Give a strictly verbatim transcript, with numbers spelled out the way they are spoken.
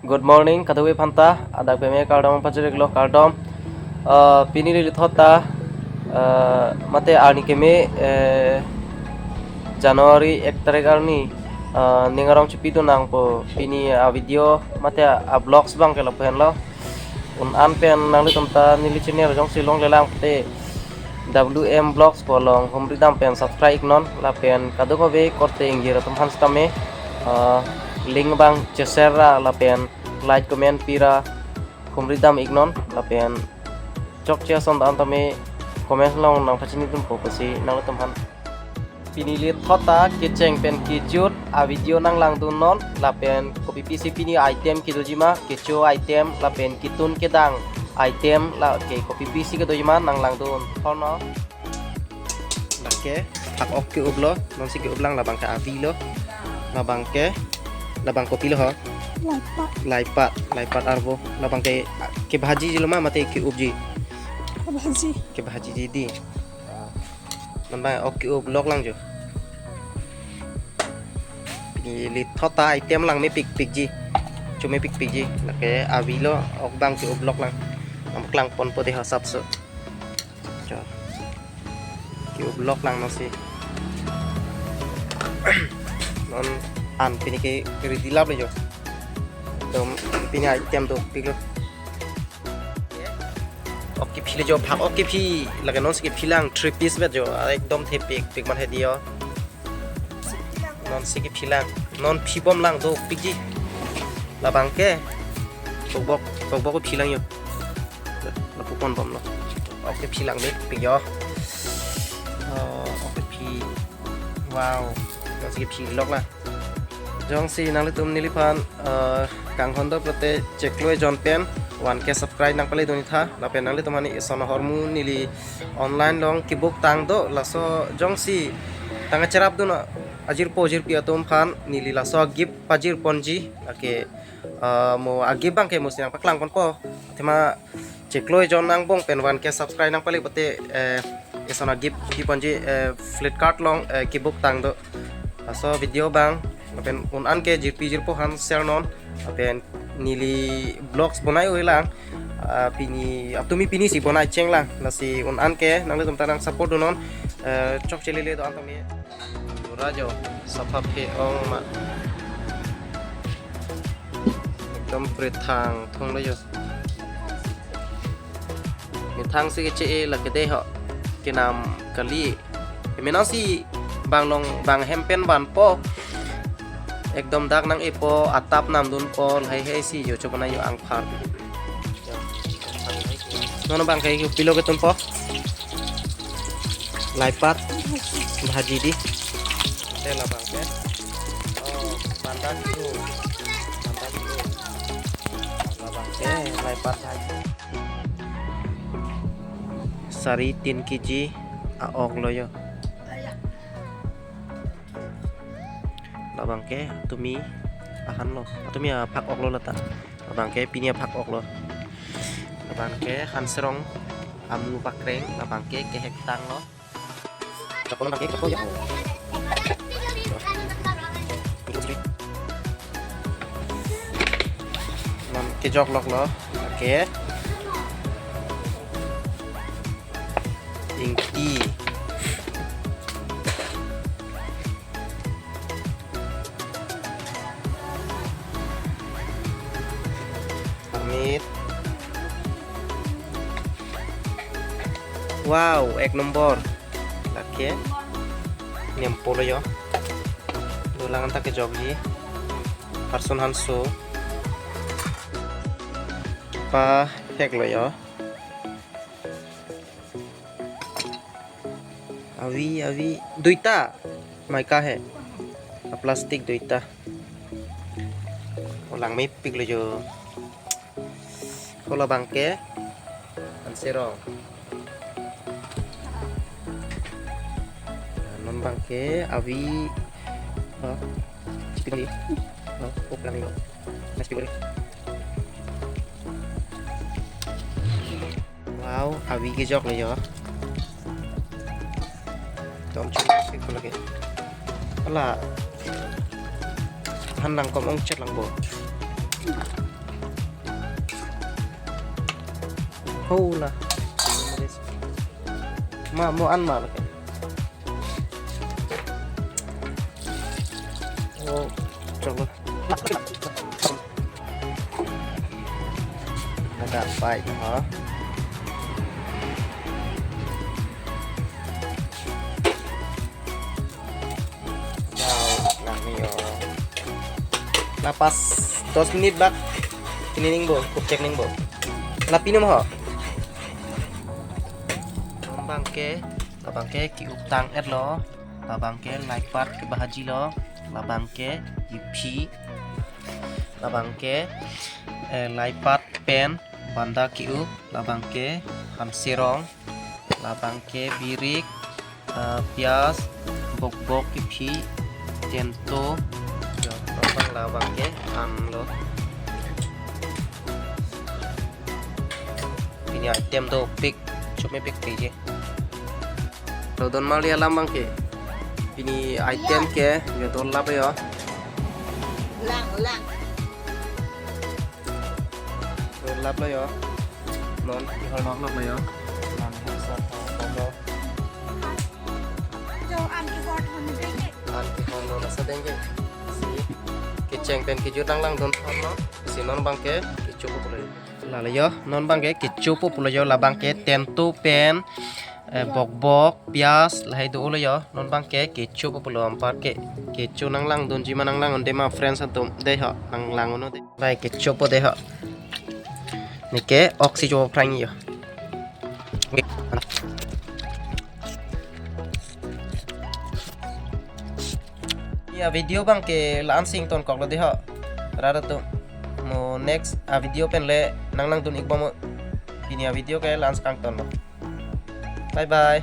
Good morning, kadokave aphanta, adap keme kardom pajirlo kardom. Uh, pini lili thot ta, uh, mate arni keme, uh, January ek tarik arni, uh, ning arong chepidun nangpo pini a video mate a vlogs abang ke lapu henlo. Un-an pen nanglitum ta neli channel jongsi longlelang te W M Vlogs pu along humri dam pen subscribe iknon lapen kadokave korte ingjir atum aphan sitame, uh, link abang che-share ra lapen like comment pira humri dam iknon lapen chokche ason dan tame comment along nangpachini dunpo pusi nanglitum aphan. Pini lili thot ta kecheng pen kejut a video nanglangdunnon lapen kopi pisi pini item kedojima, kecho item lapen ketun kedang item lake kopi pisi kedojima nanglangdun thorno. Lake phak-ok ke-uplo, nonsi ke-uplang, labang ke avilo, labang ke, labang kopilo ho? Laipat. Laipat, laipat arvo, labang ke, kebhajijilo ma mate ke-upji? Kebhaji. Kebhajiji di. Non abang ok ke-uplok lang jo. Pini lili thot ta item lang mepikpikji. Chomepikpikji. Lake avilo, ok abang ke-uplok lang. Nangpaklangponpo de ho sapso. Jo. Ke-uplok lang nonsi. Non an pini ke ready lap le jo. Dom pini item dopiklo. Ok kephi le jo, phak-ok kephi, lake nonsi kephilang three piece vet jo, ekdom thepikpik man he di ho. Nonsi kephilang, non phibomlang dopikji. Labang ke, bokbok, bokbok kephilang jo. Lapu ponbomlo. Ok kephilang dopik jo. Oh, ok kephi. Wow, nonsi kephilok la. Jongsi nanglitum neliphan, eh, kanghon do pulote cheklo ejon pen one K subscribe nangpale dun-itha, lapen nanglitum aphan ison ahormu neli online along kebook tang do, laso jongsi tang acherapdun ajirpo jirpi atum aphan neli laso a-gift pajirponji, lake, eh, mo a-gift abang ke mo si nangpaklangponpo, athema cheklo ejon angbong pen one K subscribe nangpale pulote, eh, ison a-gift piponji, eh, Flipkart along, eh, kebook tang do. Laso video abang, lapen un-an ke jirpi jirpo aphan share non, lapen neli vlogs bonai-oi lang, ah, pini, atumi pini si bonai chenglang, lasi un-an ke nanglitum ta nang support dunnon, eh, chokche lele do-an tame. Jura jo, sapha phe-ong ma. Ekdom prethang thonglo jo. Methang si keche-e lake de ho. Kenam kali. Menang si bang long bang hem pen vanpo. Ekdom dak nang-epo, atap namdunpo, lahai hai si jo chobana jo angphar. Non abang ke pilo ketunpo. Laipat bhaji di. Te labang ke. Oh, banda kilo. Banda kilo. Labang ke laipat bhaji. Sari tin kg a-ok lo jo. Labang ke atumi ahan lo. Atumi aphak-ok lo lata. Labang ke pini aphak-ok lo. Labang ke hanserong amu pakreng, labang ke kehek tang lo. Chapon labang ke kapo ya. Non kejok lok lo. Oke. Ingti. Amit. Wow, ek nombor. Lake. Nempo lo jo. Dolang anta kejokji. Person hanso. Pahek lo jo. Avi, avi, duita. Mica he. A plastic duita. Olang mepik lo jo. Ko labang ke. Ansero. Non abang ke avi. Oh. Chicken ni. Oh, olang ni. Mas chicken ni. Wow, avi kejok lo jo. Tom chum sik ko lake. Ala. Han nangkom ongchet lang bo. Ho la. Ma mo an ma la. Oh, chalo. Ladak pai ha. Wow, lang ni yo. La pas dos minit bak. Pini ning bo, kucek ning bo. La pini mo. Labang ke, labang ke ki-up tang-et lo. Labang ke laipat ke bhaji lo. Labang ke iphi. Labang ke, eh, laipat pen banda ki-up. Labang ke hanserong. Labang ke birik, eh, pias, bokbok iphi, tento. Yo, labang, labang ke an lo. Pini item dopik, chome pikpik je. Lo don mali alam abang ke. Pini item ke, yo don lap yo. Lang, lang. Don lap lo yo. Non, ihol nok nok lo yo. Lang, sa, sa, sa, lo. Jo, an keyboard hon denge. An keyboard non asa denge. Si, kecheng pen kejut lang langdun thom lo. Si non abang ke, kecho po pulo. Lalo yo, non abang ke kecho po pulo yo, labang ke tento pen, eh, bokbok, pias, lahai do-o lo yo, non abang ke kecho po pulo, anpar ke kecho nang langdunji ma nang langdunde ma friends atum, dei ho, nang langdun non dei. Bai kecho po dei ho. Neke, ok si cho phrang yo. Ya, video abang ke la-an si ingtonkok lo dei ho. Rat atum. Mo next a video pen le nang langdun ik bom mo. Pini a video ke la-an si kangton lo. Bye bye.